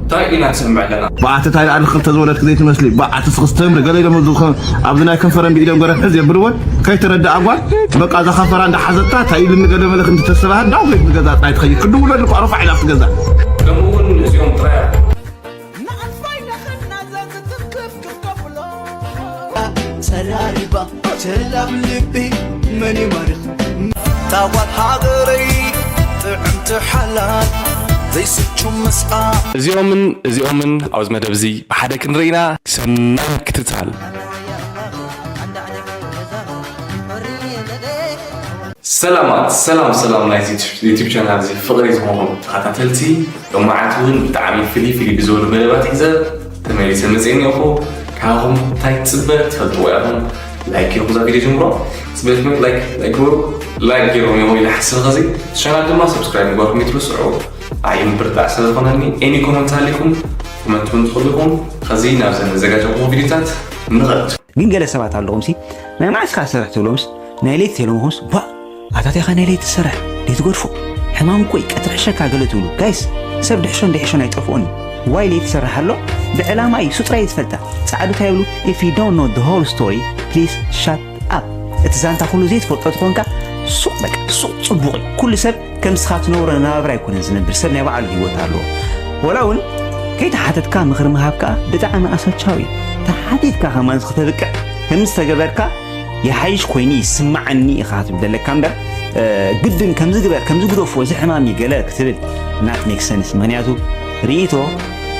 እንታይ ኢና ንሰምዕ ኣለና? ብኣቲ እንታይ ደኣ ንክልተ ዝወለድክ ዘይትመስሊ? ብኣቲ ስኽስተምሪ ገለ ኢሎም ኣብዚ ኸ-፣ ኣብዚ ናይ ከንፈረን ብኢዶም ገረብ ሕዝ የብልወን? ከይተረድኣ ጓል፣ በቃ እዛ ከንፈራ እንዳሓዘታ እንታይ ኢሉኒ ገለ መለ ክንዲ ተሰባህ ዳው ቤት ንገዛ ጥራይ ትኸይድ። ክድውለሉ እኳ ረፋዕ ኢላ ኣብቲ ገዛ። ከምኡ እውን እዚኦም ጥራይ ንኣልፋይ ለኸና ዘዝትክፍ ክከፍሎ። ጸራሪባ ቸላብ ልቢ መን ይማርኽ? ታዋት ሃገረይ ጥዕምቲ ሓላል ዘይስቹ ምስኣ። እዚኦምን እዚኦምን ኣብዚ መደብ እዚ ብሓደ ክንርኢና ሰናይ ምክትታል። ሰላማት፣ ሰላም፣ ሰላም ናይዚ ዩቱብ ቻናል እዚ ፍቕሪ ዝኾንኩም ተኸታተልቲ፣ ሎማዓት እውን ብጣዕሚ ፍልይ ፍልይ ብዝበሉ መደባት ሒዘ ተመሊሰ መፅእ እኒኦኹ። ካብኹም እንታይ ትፅበ ትፈልጥዎ ኢኹም። ላይክ ጌርኩም እዛ ቪድዮ ጀምሮ። ፅበት ላይክ፣ ላይክ ግበሩ። ላይክ ጌሮም እዮም ኢለ ሓስብ ኸዚ ቻናል ድማ ሰብስክራይብ ምግባርኩም ይትረስዑ። ኣይምብርታዕ ስለ ዝኾነኒ ኤኒ ኮመንት ሃሊኩም ኮመንት እውን ትኽእሉ ኢኹም። ኸዚ ናብ ዘዘጋጀኹም ቪድዮታት ንኸድ። ግን ገለ ሰባት ኣለኹምሲ ናይ መዓስካ ትሰርሕ ትብሎምስ ናይ ለይቲ ተይሎምኹምስ ባ ኣታቲኻ ናይ ለይቲ ትሰርሕ ደይትገድፎ ሕማም እኮ እዩ ቀትሪ ሕሸካ ገለ ትብሉ ጋይስ ሰብ ድሕሾን ደይሕሾን ኣይጠፍኦን እዩ ዋይ ለይቲ ትሰርሕ ኣሎ ብዕላማ እዩ ሱጥራ እዩ ዝፈልጣ ጻዕዱ እንታይ ይብሉ if you don't know the whole story please shut up እቲ ዛንታ ኩሉ ዘይትፈልጦ ትኾንካ ሱቕ በቃ ሱቕ ጽቡቕ እዩ ኩሉ ሰብ ከም ንስኻ ትነብሮ ኣነባብራ ኣይኮነን ዝነብር፣ ሰብ ናይ ባዕሉ ህይወት ኣለዎ። ወላ እውን ከይተሓተትካ ምኽሪ ምሃብ ከኣ ብጣዕሚ ኣሰልቻዊ እዩ። ተሓቲትካ ከማን ከተብቅዕ ከም ዝተገበርካ ይሓይሽ ኮይኑ ይስምዓኒ ኢኻ ክትብል ዘለካ እምበር፣ እ፣ ግድን ከምዚ ግበር፣ ከምዚ ግደፎ፣ እዚ ሕማም እዩ ገለ ክትብል not make sense። ምኽንያቱ ርእይቶ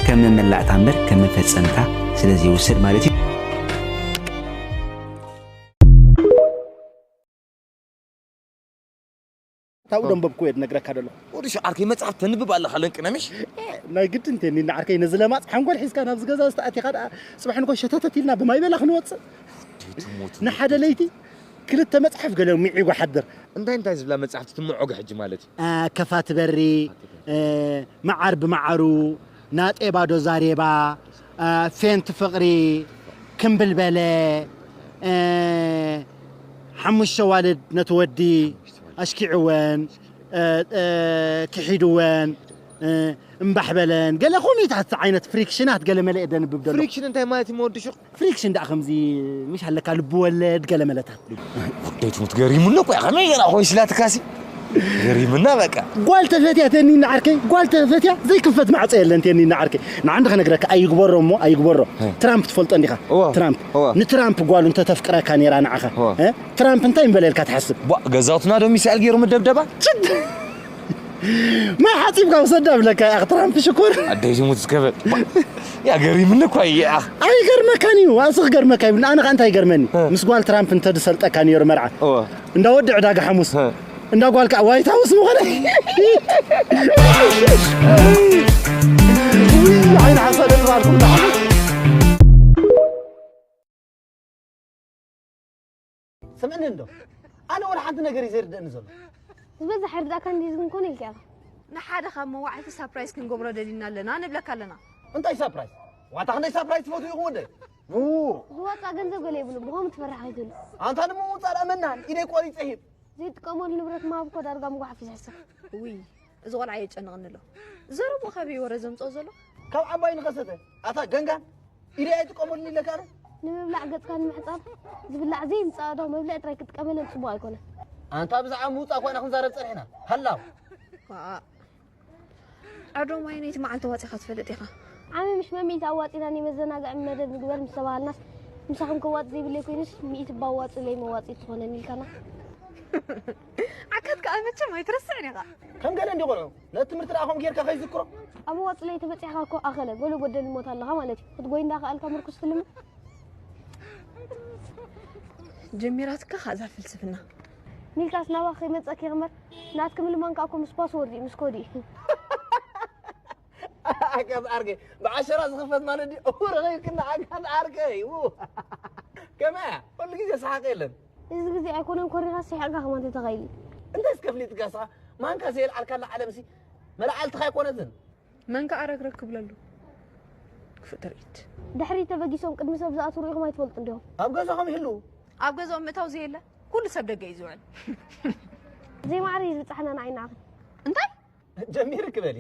ከም መመላእታ እምበር ከም መፈጸምታ ስለ ዘይውሰድ ማለት እዩ። ታው ደንበብኩ እየ ዝነግረካ ዘለኹ። ወዲ ሸዓርከይ መጽሓፍ ተንብብ ኣለኻ ለንቅነምሽ? ናይ ግድን እንተ ኒና ዓርከይ ነዚ ለማጽ ሓንጎል ሒዝካ ናብዚ ገዛ ዝተኣቲኻ ደኣ ጽባሕ ንኮ ሸተተት ኢልና ብማይ በላ ክንወጽእ። ንሓደ ለይቲ ክልተ መጽሓፍ ገለ ሚዒጎ ሓድር። እንታይ እንታይ ዝብላ መጽሓፍቲ ትምዖገ ሕጂ ማለት እዩ? አ፣ ከፋ ትበሪ፣ እ፣ መዓር ብመዓሩ፣ ናጤ ባዶ ዛሬባ፣ አ፣ ፌንት ፍቕሪ፣ ክምብል በለ፣ እ፣ ሓሙሽተ ዋልድ ነቲ ወዲ ኣሽኪዕወን፣ እ፣ እ፣ ክሒድወን፣ እ፣ እምባሕ በለን። ገለ ኮሚታት ዓይነት ፍሪክሽናት ገለ መለ እየ ደንብብ ደሎ። ፍሪክሽን እንታይ ማለት እዩ መወዲ ሹቕ? ፍሪክሽን ደኣ ከምዚ ምሽ ኣለካ ልቢ ወለድ ገለ መለታት። ወደይ ትሙት ገሪሙኒ እኮ እያ። ከመይ ገና ኮይን ስላትካሲ? ገሪምና በቃ። ጓል ተፈትያ ተኒና ዓርከይ፣ ጓል ተፈትያ ዘይክፈት ማዕጾ የለን ተኒና ዓርከይ። ንዓንዲ ከነግረካ ኣይግበሮ እሞ ኣይግበሮ። ሀ። ትራምፕ ትፈልጦ እንዲኻ? እዋ። ትራምፕ። እዋ። ንትራምፕ ጓሉ እንተተፍቅረካ ነይራ ንዓኻ። እዋ። እ? ትራምፕ እንታይ ምበለልካ ትሓስብ? ቧ፣ ገዛውትና ዶ ሚሳኤል ገይሩ ምደብደባ? ችድ! ማይ ሓጺብካ ውሰዳ ብለካ እያ ትራምፕ ሽኩር። ኣደይ ዝሙት ዝከበድ። ቧ፣ ያ ገሪምኒ እኳ እየ፣ ኣኽ። ኣይገርመካን እዩ፣ ኣስኽ ገርመካ ይብል። ኣነ ኸኣ እንታይ ይገርመኒ? እ። ምስ ጓል ትራምፕ እንተ ዝሰልጠካ ነይሩ መርዓ። እወ። እንዳ ወዲ ዕዳጋ ሓሙስ። እ። እንዳ ጓል ከኣ ዋይት ሃውስ ምኾነ። ውይ፣ ዓይኒ ሓሳደ ትባልኩም ደኣ። ስምዕኒ እንዶ፣ ኣነ ወላ ሓንቲ ነገር እዩ ዘይርደእኒ ዘሎ። ዝበዝሕ ኣይርድኣካን ድዩ ዝግን ኮነ ኢልካ ኢኻ? ንሓደ ካብ መዋዕልቲ ሳፕራይዝ ክንገብሮ ደሊና ኣለና ንብለካ ኣለና። እንታይ ሳፕራይዝ? ዋታ ክንደይ ሳፕራይዝ ትፈትው ኢኹም ወደይ? ቡ! ዝወጻ ገንዘብ ገለ የብሉ፣ ብኸምኡ ትፈርሕ ከይትህሉ። ኣንታ ንምውጻእ ደኣ መናን ኢደይ ቆሪጸ ሂብ። ዘይጥቀመሉ ንብረት ምሃብ እኮ ዳርጋ ምጉሓፍ እዩ ዝሕሰብ። ውይ፣ እዚ ቆልዓ የጨንቕኒ ኣሎ። ዘረብኡ ካበይ ወረ ዘምጽኦ ዘሎ? ካብ ዓባይ ንኸሰተ፣ ኣታ ገንጋን፣ ኢደይ ኣይጥቀመሉን ኢለካ ኣነ? ንምብላዕ ገጽካ ንምሕጻብ፣ ዝብላዕ ዘይምጻእ ዶ መብልዒ ጥራይ ክትጥቀመለን ጽቡቕ ኣይኮነን። ኣንታ ብዛዕባ ምውጻእ እኮ ኢና ክንዛረብ ጸኒሕና። ሃላው። ዋእ። ኣዶ ማይ ነይቲ መዓልቲ ዋጺኻ ትፈልጥ ኢኻ። ዓሚ ምሽ መሚእቲ ኣዋጺና ናይ መዘናግዒ መደብ ንግበር ምስ ተባሃልናስ፣ ምሳኹም ከዋጽእ ዘይብለይ ኮይኑስ፣ ሚእቲ እባ ኣዋጽኡለይ መዋጺኢት ትኾነኒ ኢልካና። ዓካት ከኣ መቸም ኣይትረስዕን ኢኻ። ከም ገለ እንዲ ቆልዑ፣ ነቲ ትምህርቲ ደኣ ከምኡ ጌርካ ከይዝክሮ። ኣብ መዋጽለይ ተበጺሕካ እኮ ኣኸለ፣ ገለ ጎደል ይሞት ኣለኻ ማለት እዩ። ክትጎይ እንዳኸኣልካ ምርኩስ ትልምን። ጀሚራትካ ከኣ እዛ ፍልስፍና። ሚልካስ ናባኺ ከይመጸኪ እምበር፣ ናትኪ ምልማን ከኣ እኮ ምስ ፓስወርድ እዩ፣ ምስ ኮድ እዩ። ዓካት ዓርከይ፣ ብዓሸራ ዝኽፈት ማለት ድዩ? እው፣ ረኺብክና ዓካት ዓርከይ፣ እው። ከመይ እያ? ኩሉ ግዜ ሰሓቕ የለን። እዚ ግዜ ኣይኮነን ኮሪኻ ስሒቕካ ከማን ተተኻኢሉ። እንታይ እስከ ፍሊጥካ እስኻ? ማንካ ዘየልዓልካላ ዓለምሲ መላዓልትኻ ኣይኮነትን። መን ከኣ ረግረግ ክብለሉ? ክፉእ ትርኢት። ድሕሪት ተበጊሶም ቅድሚ ሰብ ዝኣትዉ ርኢኹም ኣይትፈልጡን ዲኹም? ኣብ ገዛኹም ይህልዉ። ኣብ ገዛኦም ምእታው ዘየለ፣ ኩሉ ሰብ ደገ እዩ ዝውዕል። ዘይማዕረ እዩ ዝበጻሕና ንዓይ ንዓኺ። እንታይ? ጀሚርኪ በሊ።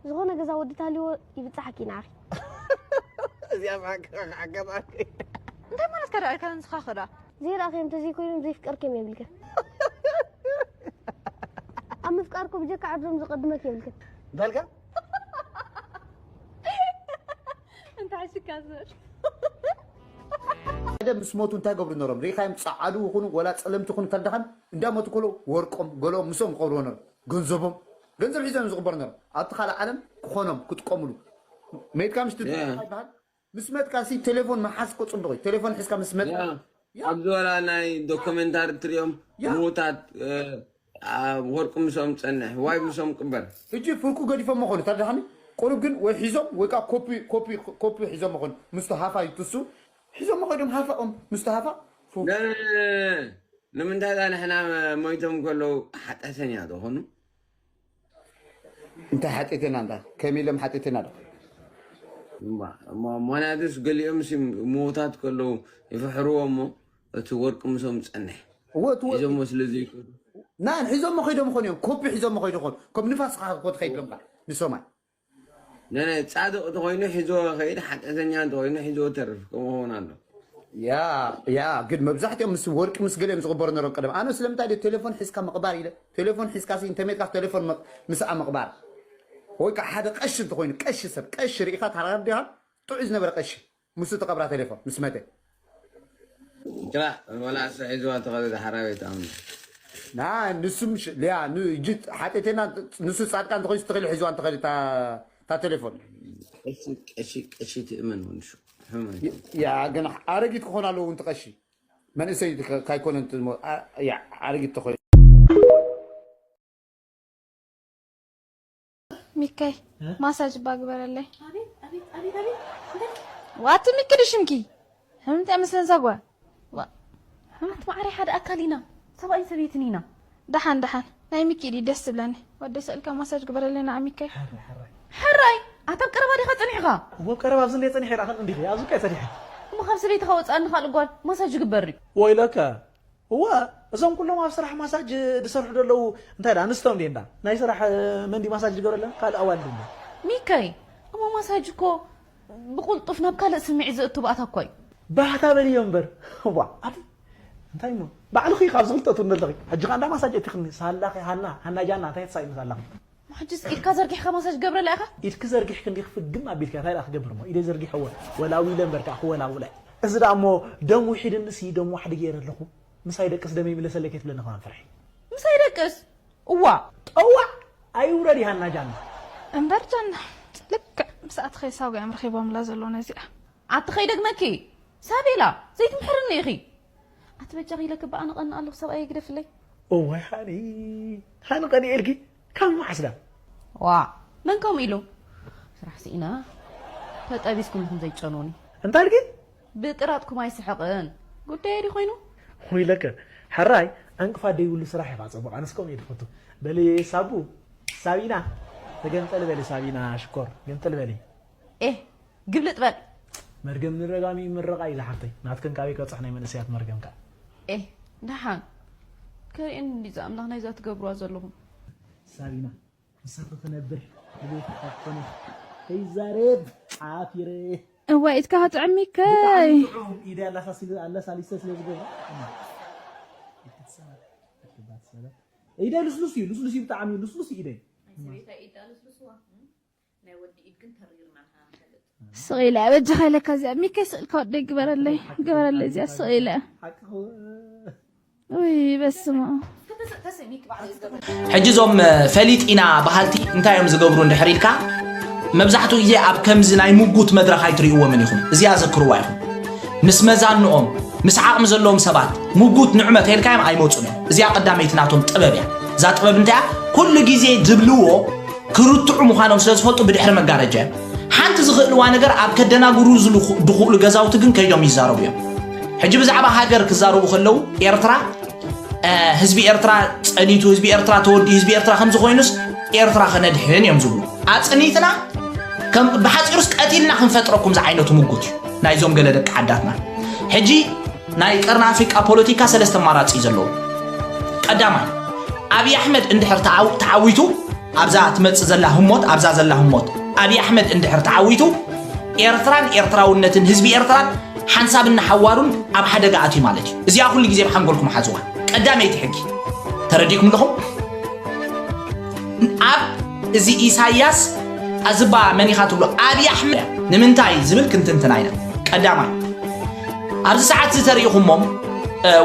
ዝኾነ ገዛ ወዲ ታልዎ ይብጽሓኪ ንዓኺ። እዚኣ ብሓቂ ኣጋጣሚ እንታይ ማለት ከዳ ኣይካን ዝኻኸዳ ዘይረኣኽዮም ተዘይኮይኖም ዘይፍቀርክዮም የብልክን። ኣብ ምፍቃርኩ ብጀካ ዓዶም ዝቐድመክ የብልክን። እንታልካ እንታይ ሽካ ዝብል ሓደ ምስ ሞቱ እንታይ ገብሩ ነሮም ርኢኻዮም? ጸዓዱ ይኹኑ ወላ ጸለምቲ ይኹኑ ተዳኻን እንዳሞቱ ከሎ ወርቆም ገለኦም ምስኦም ይቐብርዎ ነሮም። ገንዘቦም ገንዘብ ሒዞም ዝቕበር ነሮም። ኣብቲ ካልእ ዓለም ክኾኖም ክጥቀምሉ መይትካ ምሽ ይበሃል። ምስ መጥካ ሲ ቴሌፎን መሓዝ እኮ ጽቡቕ እዩ። ቴሌፎን ሒዝካ ምስ መጥካ ኣብ ዝበላ ናይ ዶክመንታሪ ትሪኦም ምዉታት ወርቂ ምሶም ጸንሕ ዋይ ምሶም ቅበር ሕጂ ፍርቁ ገዲፎም መኾኑ ተዳሓኒ ቁሩብ ግን ወይ ሒዞም ወይ ከዓ ኮፒ ኮፒ ኮፒ ሒዞም መኾኑ ምስቲ ሃፋ ይትሱ ሒዞም መኾይዶም ሃፋኦም ምስቲ ሃፋ ፉ ንምንታይ ዳ ንሕና ሞይቶም ከለዉ ሓጢኣተኛ ዝኾኑ እንታይ ሓጢኣተና እንዳ ከመይ ኢሎም ሓጢኣተና ዶ ሞናድስ ገሊኦም ሲ ምዉታት ከለዉ ይፍሕርዎ እሞ እቲ ወርቂ ምሶም ጸንሕ እወ እቲ ወ- ሒዞሞ ስለ ዘይኮኑ ናን ሒዞም መኸይዶም ኾን እዮም ኮፒ ሒዞም መኸይዶ ኾን ከም ንፋስ ኻ ኮ ትኸይድ ገምካ ንሶማይ ነነ ጻድቕ ተኾይኑ ሒዞ ኸይድ ሓጢኣተኛ እንተኾይኑ ሒዞ ተርፍ ከምኡ ኸውን ኣሎ ያ ያ ግን መብዛሕትኦም ምስ ወርቂ ምስ ገለ እዮም ዝቕበሩ ነሮም ቀደም ኣነ ስለምንታይ ድዩ ቴሌፎን ሒዝካ ምቕባር ኢለ ቴሌፎን ሒዝካ ሲ እንተሜትካ ቴሌፎን ምቕ- ምስኣ ምቕባር ወይ ከዓ ሓደ ቀሺ እንተኾይኑ ቀሺ ሰብ ቀሺ ርኢኻ ተረዲኻ ጥዑይ ዝነበረ ቀሺ ምስ ተቐብራ ቴሌፎን ምስ መተ ግራ ወላ እሱ ሒዝዋ ተኸደ ሓራቤት ኣምኑ ና ንሱም ያ እጅ ሓጢቴና ንሱ ጻድቃን እንተኾይኑ ስተኸሊ ሒዝዋ እንተኸሊ እታ ቴሌፎን ቀሺ ቀሺ ትእመን ወንሹ ያ ግን ኣረጊት ክኾን ኣለዎ እውን ትቐሺ መንእሰይ ካይኮነ ኣረጊት ተኾይኑ ሚካይ ማሳጅ እባ ግበረለይ። ዋቲ ሚኪ ድሽምኪ ሕምንት እያ መስለን ዛጓ። ኣንቲ ማዕረይ ሓደ ኣካል ኢና ሰብኣይን ሰበይትን ኢና። ደሓን ደሓን ናይ ሚኪ ድዩ ደስ ዝብለኒ። ወደይ ሰእልካ ማሳጅ ግበረለይ ንዓ ሚካይ። ሕራይ ኣታ ኣብ ቀረባ ዲኻ ጸኒሕኻ? እወ ኣብ ቀረባ ኣብዚ እንድየ ጸኒሐ ይረኣኽን እንዲኺ ኣብዚ እኮ እየ ጸኒሐ። እሞ ካብ ሰበይትኻ ወጻእኒ ካልእ ጓል ማሳጅ ይግበር ድዩ? ወይለከ እወ እዞም ኩሎም ኣብ ስራሕ ማሳጅ ዝሰርሑ ዘለዉ እንታይ ደኣ ኣንስቶም ድየ እንዳ ናይ ስራሕ መንዲ ማሳጅ ዝገብረለን ካልእ ኣዋልድ እንዳ ሚካይ እሞ ማሳጅ እኮ ብቁልጡፍ ናብ ካልእ ስምዒት ዘእቱ ባእታ እኮ እዩ ባህታ በልዮ እምበር ዋ ኣቲ እንታይ እሞ ባዕልኺ ካብ ዝኽልጠቱ እንደለኺ ሕጂ ኸ እንዳ ማሳጅ እቲኽኒ ሳላኺ ሃና ሃና ጃና እንታይ ትሳኢኒ ሳላኺ ሕጅስ ኢድካ ዘርጊሕካ ማሳጅ ገብረላ ኢኻ ኢድኪ ዘርጊሕኪ እንዲኺ ፍግም ኣቢልኪ እንታይ ደኣ ክገብር እሞ ኢደይ ዘርጊሐወ ወላዊለ እምበርካ ክወላውለ እዚ ደኣ እሞ ደም ውሒድንሲ ደም ዋሕዲ ገይረ ኣለኹ ምሳይ ደቅስ ደመይ ምለሰለይ ከይትብለኒ ከማን ፍርሒ ምሳይ ደቅስ እዋ ጠዋዕ ኣይውረድ ይሃና ጃና እምበር ጃና ልክዕ ምስ ኣትኸይ ሳጒ እዮም ረኺቦምላ ዘለዉ ነዚኣ ኣቲ ከይደግመኪ ሳቤላ ዘይትምሕርኒ ኢኺ ኣቲ በጃኺ ኢለ ክበኣነቐኒ ኣለኹ ሰብኣየ ግደፍለይ እዋይ ሃኒ ሃኒ ቀኒኤልኪ ካብ መዓስዳ ዋእ መን ከምኡ ኢሉ ስራሕ ስኢና ተጠቢስኩም ኢኹም ዘይጨኑኒ እንታይ ኢልኪ ብጥራጥኩም ኣይስሕቕን ጉዳየ ድዩ ኮይኑ ወይለከ ሕራይ ዕንቅፋት ደይብሉ ስራሕ ኢኻ ፅቡቕ ኣነስ ከምኡ እየ ዝፈቱ በሊ ሳቡ ሳቢና ተገንጠሊ በሊ ሳቢና ሽኮር ገንጠሊ በሊ ኤህ ግብልጥ በል መርገም ንረጋሚ ምረቓ እዩ ዝሓፍተይ ናትክን ካበይ ከብፅሕ ናይ መንእሰያት መርገም ከ ኤህ ደሓን ከርእየኒ እንዲ ዝኣምላኽ ናይዛ ትገብርዋ ዘለኹም ሳቢና ምሳኺ ክነብር ድሌት ካብ ኮነ ከይዛረብ ዓፊረ እዋይ ኢድካ ከጥዕሚከይ ኢደ ኣለሳሊሰ ስለ ዝገብራ ኢደ ልስሉስ እዩ ልስሉስ እዩ ብጣዕሚ ልስሉስ እዩ ኢደይ ስቕ ኢለ እያ በጃኻ ኢለካ እዚኣ ሚከይ ስእልካ ወደይ ግበረለይ ግበረለይ እዚኣ ስቕ ኢለ እያ ውይ በስመ ኣብ ሕጂ እዞም ፈሊጥ ኢና በሃልቲ እንታይ እዮም ዝገብሩ እንድሕር ኢልካ መብዛሕትኡ ግዜ ኣብ ከምዚ ናይ ምጉት መድረኽ ኣይትርእይዎምን ኢኹም እዚኣ ዘክርዋ ኢኹም ምስ መዛንኦም ምስ ዓቕሚ ዘለዎም ሰባት ምጉት ንዕመ ተልካዮም ኣይመፁን እዮም እዚኣ ቀዳመይቲ ናቶም ጥበብ እያ እዛ ጥበብ እንታይ ኩሉ ግዜ ዝብልዎ ክርትዑ ምዃኖም ስለ ዝፈልጡ ብድሕሪ መጋረጃ እዮም። ሓንቲ ዝኽእልዋ ነገር ኣብ ከደናግሩ ዝኽእሉ ገዛውቲ ግን ከይዶም ይዛረቡ እዮም። ሕጂ ብዛዕባ ሃገር ክዛረቡ ከለዉ ኤርትራ ህዝቢ ኤርትራ ጸኒቱ፣ ህዝቢ ኤርትራ ተወዲኡ፣ ህዝቢ ኤርትራ ከምዚ ኮይኑስ ኤርትራ ከነድሕን እዮም ዝብሉ። ኣጽኒትና ከም ብሓጺሩስ ቀቲልና ክንፈጥረኩም ዝዓይነቱ ምጉት እዩ ናይዞም ገለ ደቂ ዓዳትና። ሕጂ ናይ ቀርኒ ኣፍሪቃ ፖለቲካ ሰለስተ ኣማራጺ እዩ ዘለዎ። ቀዳማይ ኣብይ ኣሕመድ እንድሕር ተዓዊቱ ኣብዛ ትመጽእ ዘላ ህሞት ኣብዛ ዘላ ህሞት ኣብይ ኣሕመድ እንድሕር ተዓዊቱ ኤርትራን ኤርትራውነትን ህዝቢ ኤርትራን ሓንሳብን ንሓዋሩን ኣብ ሓደጋ ኣትዩ ማለት እዩ። እዚኣ ኩሉ ግዜ ብሓንጎልኩም ሓዝዋ። ቀዳመይቲ ሕጊ ተረዲእኩም ኣለኹም። ኣብ እዚ ኢሳያስ ኣዝባ መኒኻ ትብሎ ኣብይ ኣሕመድ ንምንታይ ዝብል ክንትንትና ኢና። ቀዳማይ ኣብዚ ሰዓት እዚ ተሪኢኹሞም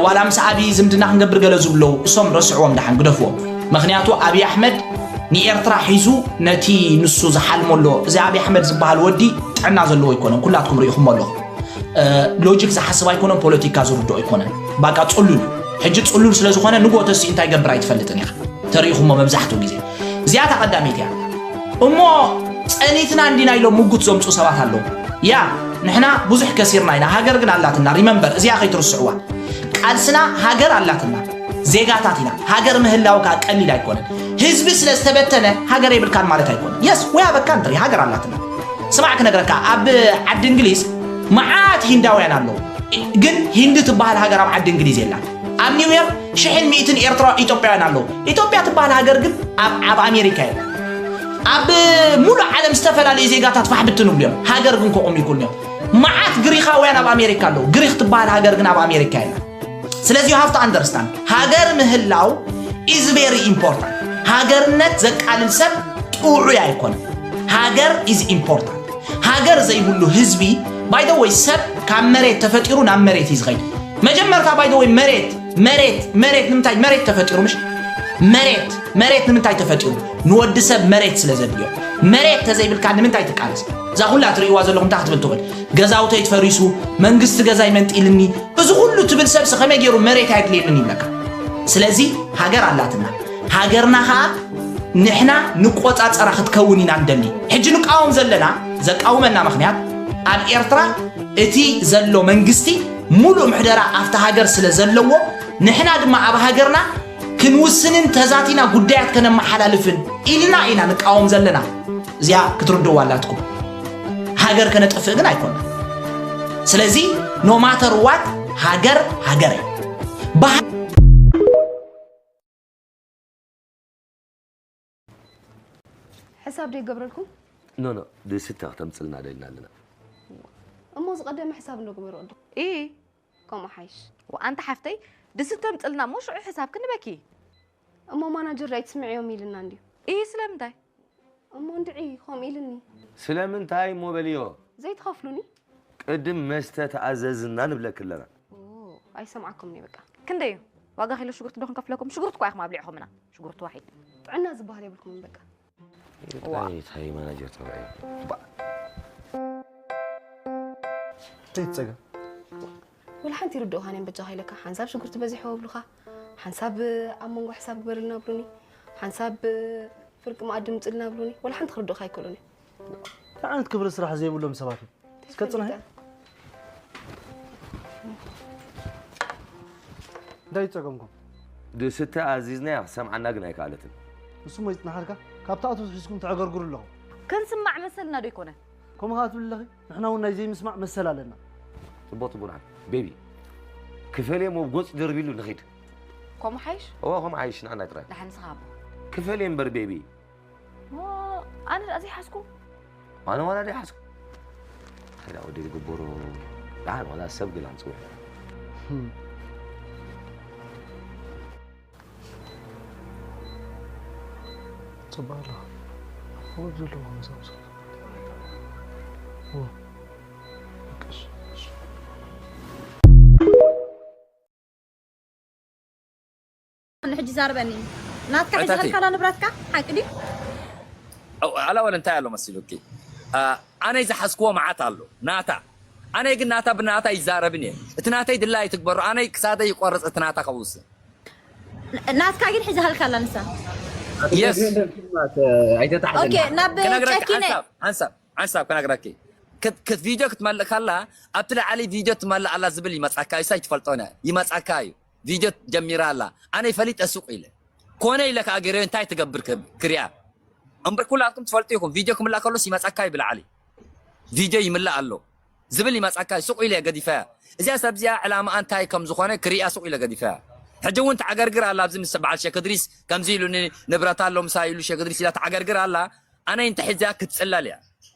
ዋላ ምስ ኣብይ ዝምድና ክንገብር ገለ ዝብለው እሶም ረስዕዎም ደሓን ግደፍዎም። ምክንያቱ ኣብይ ኣሕመድ ንኤርትራ ሒዙ ነቲ ንሱ ዝሓልሞ ኣሎ። እዚ ኣብይ ኣሕመድ ዝበሃል ወዲ ጥዕና ዘለዎ ኣይኮነን። ኩላትኩም ርኢኹሞ ኣለኹም። ሎጂክ ዝሓስብ ኣይኮነን፣ ፖለቲካ ዝርድኦ ኣይኮነን። ባቃ ጽሉል እዩ። ሕጂ ጽሉል ስለ ዝኾነ ንግሆ ተሲኡ እንታይ ገብር ኣይትፈልጥን ኢኻ። ተሪኢኹሞ መብዛሕትኡ ግዜ። እዚኣ እታ ቀዳመይቲ እያ። እሞ ጸኒትና እንዲና ኢሎም ምጉት ዘምጹ ሰባት ኣለዉ። ያ ንሕና ብዙሕ ከሲርና ኢና፣ ሃገር ግን ኣላትና። ሪመምበር እዚኣ ከይትርስዕዋ። ቃልስና ሃገር ኣላትና፣ ዜጋታት ኢና። ሃገር ምህላው ከኣ ቀሊል ኣይኮነን። ህዝቢ ስለ ዝተበተነ ሃገር የብልካን ማለት ኣይኮነን። የስ ወይ ኣበካን ትሪ ሃገር ኣላትና። ስማዕ ክነግረካ፣ ኣብ ዓዲ እንግሊዝ መዓት ሂንዳውያን ኣለዉ፣ ግን ሂንዲ ትበሃል ሃገር ኣብ ዓዲ እንግሊዝ የላን። ኣብ ኒውዮርክ ሽሕን ሚእትን ኤርትራ ኢትዮጵያውያን ኣለዉ። ኢትዮጵያ ትበሃል ሃገር ግን ኣብ ኣብ ኣሜሪካ እያ። ኣብ ሙሉእ ዓለም ዝተፈላለዩ ዜጋታት ፋሕ ብትን ይብሉ እዮም። ሃገር ግን ከቑም ይኩን እዮም። መዓት ግሪኻውያን ኣብ ኣሜሪካ ኣለዉ። ግሪኽ ትበሃል ሃገር ግን ኣብ ኣሜሪካ የላን። ስለዚ you have to understand ሃገር ምህላው is very important። ሃገርነት ዘቃልል ሰብ ጥዑይ ኣይኮነን። ሃገር is important። ሃገር ዘይብሉ ህዝቢ by the way ሰብ ካብ መሬት ተፈጢሩ ናብ መሬት እዩ ዝኸይድ። መጀመርታ by the way መሬት መሬት መሬት ንምንታይ መሬት ተፈጢሩ ምሽ መሬት መሬት ንምንታይ ተፈጢሩ ንወዲ ሰብ መሬት ስለ ዘድልዮ። መሬት ተዘይብልካ ንምንታይ ትቃለስ? እዛ ኩላ ትርእይዋ ዘለኹም እንታይ ክትብል ትኽእል? ገዛውተይ ትፈሪሱ፣ መንግስቲ ገዛይ መንጢልኒ፣ እዚ ኩሉ ትብል ሰብሲ ከመይ ገይሩ መሬት ኣየድልየንን ይብለካ? ስለዚ ሃገር ኣላትና። ሃገርና ኸኣ ንሕና ንቆጻጸራ ክትከውን ኢና ንደሊ። ሕጂ ንቃወም ዘለና፣ ዘቃውመና ምኽንያት ኣብ ኤርትራ እቲ ዘሎ መንግስቲ ሙሉእ ምሕደራ ኣብቲ ሃገር ስለ ዘለዎ ንሕና ድማ ኣብ ሃገርና ክንውስንን ተዛቲና ጉዳያት ከነመሓላልፍን ኢልና ኢና ንቃወም ዘለና። እዚኣ ክትርድዋ ኣላትኩም። ሃገር ከነጥፍእ ግን ኣይኮና። ስለዚ no matter what ሃገር ሃገር እያ። ሕሳብ ዶ ይገብረልኩም? ኖ ኖ ድስታ ክተምፅልና ደልና ኣለና። እሞ ዝቐደመ ሕሳብ እንዶ ግበሩ ቅድም። ኢ ከምኡ ሓይሽ። ኣንታ ሓፍተይ ድስቲ ተምፅልና እሞ ሽዑ ሕሳብ ክንበኪ። እሞ ማናጀር ኣይትስምዕዮም ኢልና እንድዩ። ኢ ስለምንታይ? እሞ እንድዒ ከምኡ ኢልኒ። ስለምንታይ እሞ በልዮ። ዘይትኸፍሉኒ? ቅድም መስተ ተኣዘዝና ንብለኪ ኣለና። ኦ ኣይሰምዓኩምን እየ በቃ። ክንደይ እዩ ዋጋ ኪሎ ሽጉርቲ ዶ ክንከፍለኩም? ሽጉርቲ እኳ ኢኹም ኣብሊዕኹምና። ሽጉርቲ ዋሒድ። ጥዕና ዝበሃል የብልኩምን በቃ። እንታይ ማናጀር ተባዒ። ዘይትፀገም ወላ ሓንቲ ይርድኡኻን እዮም በጃኻ ኢለካ። ሓንሳብ ሽጉርቲ በዚሕዎ ይብሉኻ፣ ሓንሳብ ኣብ መንጎ ሕሳብ ግበርልና ይብሉኒ፣ ሓንሳብ ፍርቂ መኣዲ ምፅልና ይብሉኒ። ወላ ሓንቲ ክርድኡኻ ኣይክእሉን እዮም። እንታይ ዓይነት ክብሪ ስራሕ ዘይብሎም ሰባት እዮም? እስከ ፅናሒ እንታይ ይፀገምኩም? ድስተ ኣዚዝናያ ክሰምዓና ግን ኣይከኣለትን። ንሱ እሞ ይፅናሓልካ ካብ ተኣትዉ ሒዝኩም ተዕገርግሩ ኣለኹም። ክንስማዕ መሰልና ዶ ኣይኮነን? ከምኡ ከዓ ትብሊ ኣለኺ? ንሕና እውን ናይ ዘይምስማዕ መሰል ኣለና። ፅቡቕ ፅቡቕ ንዓ ቤቢ ክፈል እሞ ኣብ ገፁ ደርቢሉ ንኺድ። ከምኡ ሓይሽ? እወ ከምኡ ሓይሽ ንዓና ጥራይ። ደሓን ንስኻ ኣቦ። ክፈል እየ እምበር ቤቢ። ኣነ ደኣ ዘይሓዝኩ። ኣነ ዋላ ደይሓዝኩ። ሕዳ ወዲ ዝግበሩ ደሓን ዋላ ሰብ ግላ ንፅውዕ። ጽባህ ኣለኻ። ኣወድ ዘለዎ መሳምሶ። ንሕጂ ዛርበኒ ናትካ ሒዝካላ ንብረትካ ሓቂ ድዩ? ኣላ ወለ እንታይ ኣሎ መሲሉኪ? ኣነይ ዝሓዝክዎ መዓት ኣሎ ናታ ኣነይ ግን ናታ ብናታ ይዛረብን እየ እቲ ናተይ ድላ ኣይትግበሮ ኣነይ ክሳደይ ይቆርፅ እቲ ናታ ከውስን ናትካ ግን ሒዛልካ ኣላ ንሳ የስ ኦኬ ናብ ጨኪነ ሓንሳብ ሓንሳብ ከነግረኪ ቪድዮ ክትመልእ ከላ ኣብቲ ላዕሊ ቪድዮ ትመልእ ኣላ ዝብል ይመፃካ እዩ ሳይ ትፈልጦ ነ ይመፃካ እዩ ቪድዮ ጀሚራ ኣላ ኣነ ይፈሊጠ ሱቅ ኢለ ኮነ ኢለ ከዓ ገይረ እንታይ ትገብር ክሪኣ እምበር ኩላትኩም ትፈልጡ ኢኹም ቪድዮ ክምላእ ከሎስ ይመፃካ እዩ ብላዕሊ ቪድዮ ይምላእ ኣሎ ዝብል ይመፃካ እዩ ሱቅ ኢለ ገዲፈያ እዚኣ ሰብ እዚኣ ዕላማኣ እንታይ ከም ዝኾነ ክሪኣ ሱቅ ኢለ ገዲፈያ ሕጂ እውን ተዓገርግር ኣላ። ኣብዚ ምስ በዓል ሸክ እድሪስ ከምዚ ኢሉኒ፣ ንብረት ኣሎ ምሳይ ኢሉ ሸክ እድሪስ ኢላ ተዓገርግር ኣላ። ኣነ እንተ ሒዝያ ክትጽለል እያ።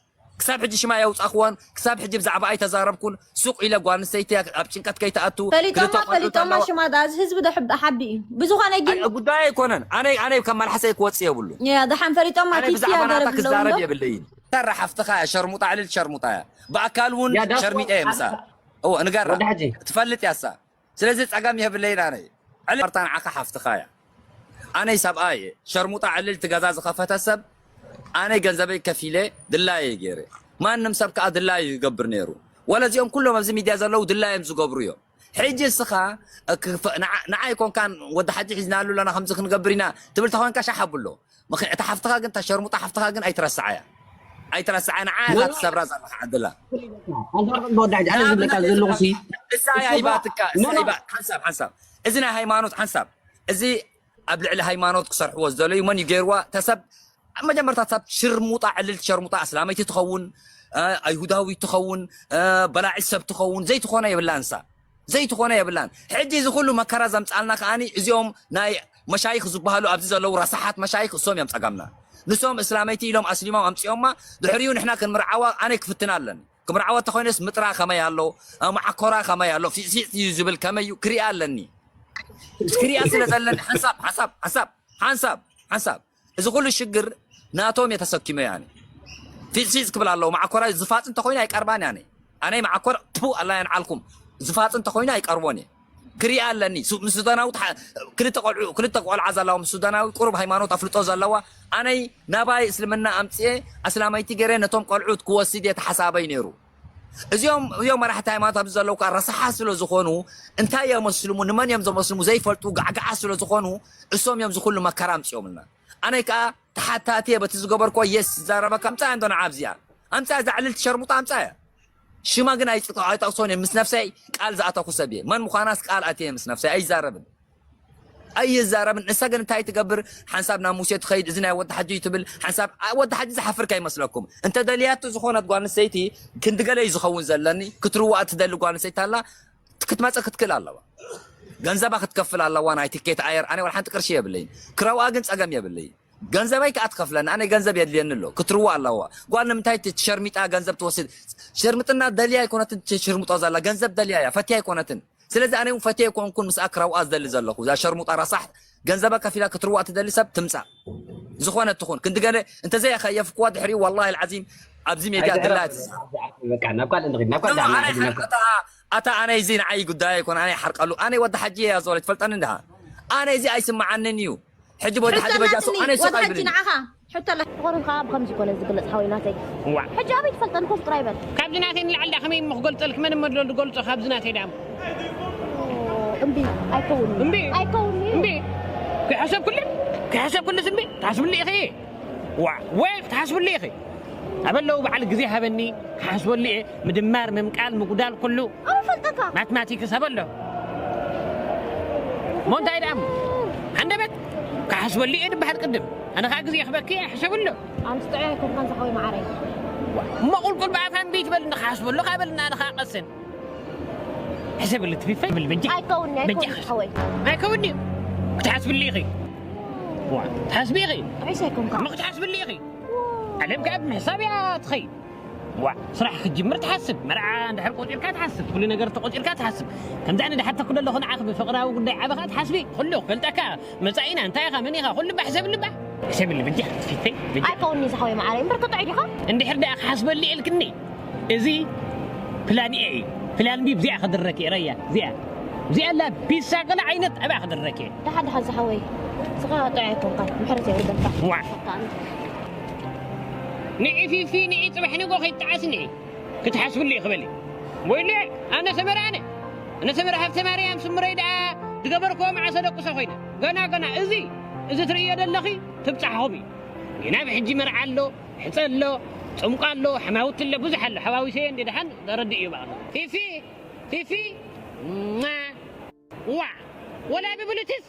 ክሳብ ሕጂ ሽማ የውጻእክዎን ክሳብ ሕጂ ብዛዕባ ኣይተዛረብኩን። ሱቕ ኢለ ጓል ኣንስተይቲ ኣብ ጭንቀት ከይትኣቱ። ፈሊጦማ ክልተ ቆልዑ ፈሊጦማ ኣለዋ። ሽማ ዳ እዚ ህዝቢ ዶ ሕብ ሓቢ እዩ። ብዝኾነ ግን ኣይ፣ ጉዳይ ኣይኮነን። ኣነ ኣነ ከም መልሓሰይ ክወጽእ የብሉ። ያ ደሓን ፈሊጦማ ኣነ ቲቲ ብዛዕባ ናታ ያገረብ ክዛረብ ኣለዉ። የብለይን። ተራ ሓፍትኻ እያ፣ ሸርሙጣ ዕልል ሸርሙጣ እያ። ብኣካል እውን ያ ዳስ ሸርሚጠ እየ ምሳ። ኣዎ ንገራ። ወዲ ሓጂ። ትፈልጥ ያሳ። ስለዚ ጸገም የብለይን ኣነ። ዕልል ማርታ ንዓኻ ሓፍትኻ እያ። ኣነይ ሰብኣይ እየ። ሸርሙጣ ዕልል ትገዛ ዝኸፈተ ሰብ ኣነይ ገንዘበይ ከፊለ ድላየ ገይረ። ማንም ሰብ ከኣ ድላዩ ይገብር ነይሩ። ወላ እዚኦም ኩሎም ኣብዚ ሚድያ ዘለዉ ድላዮም ዝገብሩ እዮም። ሕጂ እስኻ ክፈ-፣ ንዓ-፣ ንዓይ ኮንካን ወዲ ሓጂ ሒዝናሉ ኣለና ከምዚ ክንገብር ኢና ትብል ተኾንካ ሻሕ ኣብሎ። ምኽ-፣ እታ ሓፍትኻ ግን፣ እታ ሸርሙጣ ሓፍትኻ ግን ኣይትረስዓያ። ኣይትረስዓ፣ ንዓ ኢኻ ትሰብራ ዘለኻ ዓድላ። ኣንታ ወዲ ሓጂ፣ ኣነ ዝብለካ ዘለኹ ሲ፣ ንሳ እያ እሱ ሂባትካ፣ እሱ ኖ፣ ኖ። ሂባ-፣ ሓንሳብ፣ ሓንሳብ። እዚ ናይ ሃይማኖት ሓንሳብ። እዚ ኣብ ልዕሊ ሃይማኖት ክሰርሕዎ ዝደለዩ መን እዩ ገይርዋ? እታ ሰብ ኣብ መጀመርታ ሰብ ሽርሙጣ፣ ዕልልቲ ሸርሙጣ፣ ኣስላመይቲ ትኸውን፣ እ፣ ኣይሁዳዊት ትኸውን፣ እ፣ በላዒት ሰብ ትኸውን፣ ዘይትኾነ የብላን እሳ። ዘይትኾነ የብላን። ሕጂ እዚ ኩሉ መከራ ዘምጻልና ከኣኒ እዚኦም ናይ መሻይኽ ዝበሃሉ ኣብዚ ዘለዉ ረሳሓት መሻይኽ እሶም እዮም ጸገምና። ንሶም እስላመይቲ ኢሎም ኣስሊሞም ኣምጺኦማ፣ ድሕሪኡ ንሕና ክንምርዓዋ ኣነ ክፍትና ኣለኒ። ክምርዓዋ ተኾይነስ ምጥራ ከመይ ኣሎ፣ እ፣ መዓኮራ ከመይ ኣሎ፣ ፊጽፊጽ እዩ ዝብል ከመይ እዩ ክሪኣ ኣለኒ። ክሪኣ ስለ ዘለኒ ሓንሳብ፣ ሓንሳብ፣ ሓንሳብ፣ ሓንሳብ፣ ሓንሳብ። እዚ ኩሉ ሽግር ናቶም እየ ተሰኪመ ያኔ። ፊጽፊጽ ክብል ኣለዎ። መዓኮራ ዝፋጽ እንተኾይኑ ኣይቀርባን ያኔ። ኣነይ መዓኮር ቱ ኣላ የንዓልኩም። ዝፋጽ እንተኾይኑ ኣይቀርቦን እየ። ክሪኣ ኣለኒ። ሱ-፣ ምስ ሱዳናዊ ተሓ-፣ ክልተ ቆልዑ፣ ክልተ ቆልዓ ዘለዋ ምስ ሱዳናዊ ቁሩብ ሃይማኖት ኣፍልጦ ዘለዋ። ኣነይ ናባይ እስልምና ኣምጽኤ ኣስላማይቲ ገይረ ነቶም ቆልዑት ክወስድ እየ ተሓሳበይ ነይሩ። እዚኦም፣ እዚኦም መራሕቲ ሃይማኖት ኣብዚ ዘለዉ ከኣ ረሳሓት ስለ ዝኾኑ እንታይ እዮም ዘመስልሙ፣ ንመን እዮም ዘመስልሙ ዘይፈልጡ ጋዕጋዓ ስለ ዝኾኑ እሶም እዮም ዝኹሉ መከራ ኣምጽኦምልና። ኣነ ከኣ ተሓታቲ እየ በቲ ዝገበርኮ የስ ዝዛረበካ ኣምጻያ እንዶ ንዓ ኣብዚኣ። ኣምጻያ እዛ ዕልልቲ ሸርሙጣ ኣምጻያ። ሽማ ግን ኣይጽ-፣ ኣይጠቕሶን እየ። ምስ ነፍሰይ ቃል ዝኣተኹ ሰብ እየ። መን ምዃናስ ቃል ኣትየ ምስ ነፍሰይ ኣይዛረብን። ኣይዛረብን። ንሳ ግን እንታይ ትገብር? ሓንሳብ ናብ ሙሴ ትኸይድ፣ እዚ ናይ ወዲ ሓጂ እዩ ትብል። ሓንሳብ፣ ኣ፣ ወዲ ሓጂ ዝሓፍር ከይመስለኩም። እንተ ደልያቶ ዝኾነት ጓል ኣንስተይቲ ክንዲ ገለ እዩ ዝኸውን ዘለኒ፣ ክትርዋእ ትደሊ ጓል ኣንስተይቲ ኣላ፣ ክትመጽእ ክትክእል ኣለዋ። ገንዘባ ክትከፍል ኣለዋ፣ ናይ ትኬት ኣየር። ኣነ ወላ ሓንቲ ቅርሺ የብለይን። ክረውኣ ግን ጸገም የብለይን። ገንዘበይ ከኣ ትኸፍለኒ፣ ኣነ ገንዘብ የድልየኒ ኣሎ። ክትርዋእ ኣለዋ። ጓል ንምንታይ ት-፣ ትሸርሚጣ ገንዘብ ትወስድ? ሸርምጥና ደልያ ኣይኮነትን ትሽርምጦ ዘላ፣ ገንዘብ ደልያ እያ፣ ፈትያ ኣይኮነትን። ስለዚ ኣነ እውን ፈትየ ኣይኮንኩን ምስኣ ክረውኣ ዝደሊ ዘለኹ። እዛ ሸርሙጣ ረሳሕ ገንዘባ ከፊላ ክትርዋእ ትደሊ ሰብ ትምጻእ። ዝኾነ ትኹን። ክንዲ ገለ እንተዘይ ከየፍክዋ ድሕሪኡ ወላሂ ኣልዓዚም ኣብዚ ሜድያ ኣይትሕረቕ። ድላ ትዝ-፣ በቃ ናብ ካልእ ንኺድ፣ ናብ ካልእ ኖ፣ ዳዕና ኣነ ሕጂ ናብ ካልእ። ሓርቀታ፣ ኣታ ኣነ እዚ ንዓይ ጉዳይ ኣይኮነ፣ ኣነ ይሓርቀሉ። ኣነ ወዲ ሓጂ እያ ዞለ ትፈልጠኒ እንድኻ። ኣነ እዚ ኣይስምዓንን እዩ። ሕጂ ወዲ ሓጂ በጃ ሰው ኣነ ሰው ወዲ ሓጂ ኣይብልን። ንዓኻ ሕቶ ኣላ። ፍቕሪ ከዓ ብኸምዚ ኮነ ዝግለጽ ሓወይ ናተይ። ዋዕ። ሕጂ ኣበይ ትፈልጠን ኮፍ ጥራይ በል። ካብዚ ናተይ ንላዕሊ ደኣ ከመይ እሞ ክገልጸልክ? መን እሞ ኣሎ ዝገልጾ ካብዚ ናተይ ደኣ? እምቢ፣ ኣይከውንን እዩ። እምቢ። ኣይከውንን እዩ። እምቢ። ከይሓሰብኩሉ፣ ከይሓሰብኩሉስ እምቢ። ትሓስብሉ ኢኺ። ዋዕ፣ ወይ ክትሓስብሉ ኢኺ። ኣበለው በዓል ግዜ ሃበኒ፣ ክሓስበሉ እየ። ምድማር፣ ምምቃል፣ ምጉዳል ኩሉ ኣበይ ፈልጠካ? ማትማቲክስ ኣበሎ። እሞ እንታይ ደኣ እሞ? ሃንደበት፣ ክሓስበሉ እየ ድበሃል ቅድም። ኣነ ኸዓ ግዜ ክበኪ እየ፣ ሕሰብሉ። ኣንስ ጥዑይ ኣይኮንካን ዝሓወይ መዓረይ። እሞ ቁልቁል ብኣፋ እምቢ ትበል፣ እንዲ ክሓስበሉ ካብ በልና፣ ኣነ ኸዓ ቀስን። ሕሰብሉ ትፊፈ ብል በጃ። ኣይከውንኒ፣ በጃ ኣይከውንኒ ሓወይ። ኣይከውንኒ እዩ። ክትሓስብሉ ኢኺ። ዋ፣ ትሓስቢ ኢኺ። ጥዑይስ ኣይኮንካ። እሞ ክትሓስብሉ ኢኺ። ዓለም ከኣ ብምሕሳብ እያ ትኸይድ። ዋ፣ ስራሕ ክትጅምር ትሓስብ፣ መርዓ እንድሕር ቆጺርካ ትሓስብ፣ ኩሉ ነገር ተቆጺርካ ትሓስብ። ከምዚ ኣነ ድሓተኩ ዘለኹ ንዓኺ ብፍቕራዊ ጉዳይ ዓበኻ ትሓስቢ፣ ኩሉ ክፈልጠካ፣ መጻኢና እንታይ ኢኻ፣ መን ኢኻ፣ ኩሉ ባሕ ዘብል እባ። ሕሰብሉ በጃ፣ ፊተይ፣ በጃ። ኣይከውንኒ ዝሓወይ መዓረይ፣ እምበር ከጥዑይ ዲኻ? እንድሕር ደኣ ክሓስበሉ ኢልክኒ፣ እዚ ፕላን ኤ እዩ። ፕላን ቢ ብዚኣ ክድረክ እየ፣ ረያ፣ እዚኣ። እዚኣ ኣላ ፒሳ ገለ ዓይነት ኣብኣ ክድረክ እየ። ደሓን፣ ደሓን ዝሓወይ፣ ስኻ ጥዑይ ኣይኮንካን፣ ምሕረት የውርደልካ። ዋ። ንዒ ፊፊ፣ ንዒ ጽባሕ ንግሆ ከይትጠዓስኒ ክትሓስብሉ ኢኺ በሊ። ወይለ፣ ኣነ ሰመረ ኣነ። ኣነ ሰመረ ሃብተ ማርያም ስምረይ ደኣ ዝገበርክዎ መዓሰ ደቅሶ ኮይነ። ገና፣ ገና እዚ፣ እዚ ትርእዮ ዘለኺ ትብጻሕኹም እዩ። ግና ብሕጂ መርዓ ኣሎ፣ ሕጸ ኣሎ፣ ጽምቋ ኣሎ፣ ሓማውቲ ኣሎ፣ ብዙሕ ኣሎ። ሓዋዊሰዮ እንደ ደሓን ዘረድእ እዩ በኣኹ። ፊፊ፣ ፊፊ፣ ሟ፣ ዋ፣ ወላ ብብሉትስ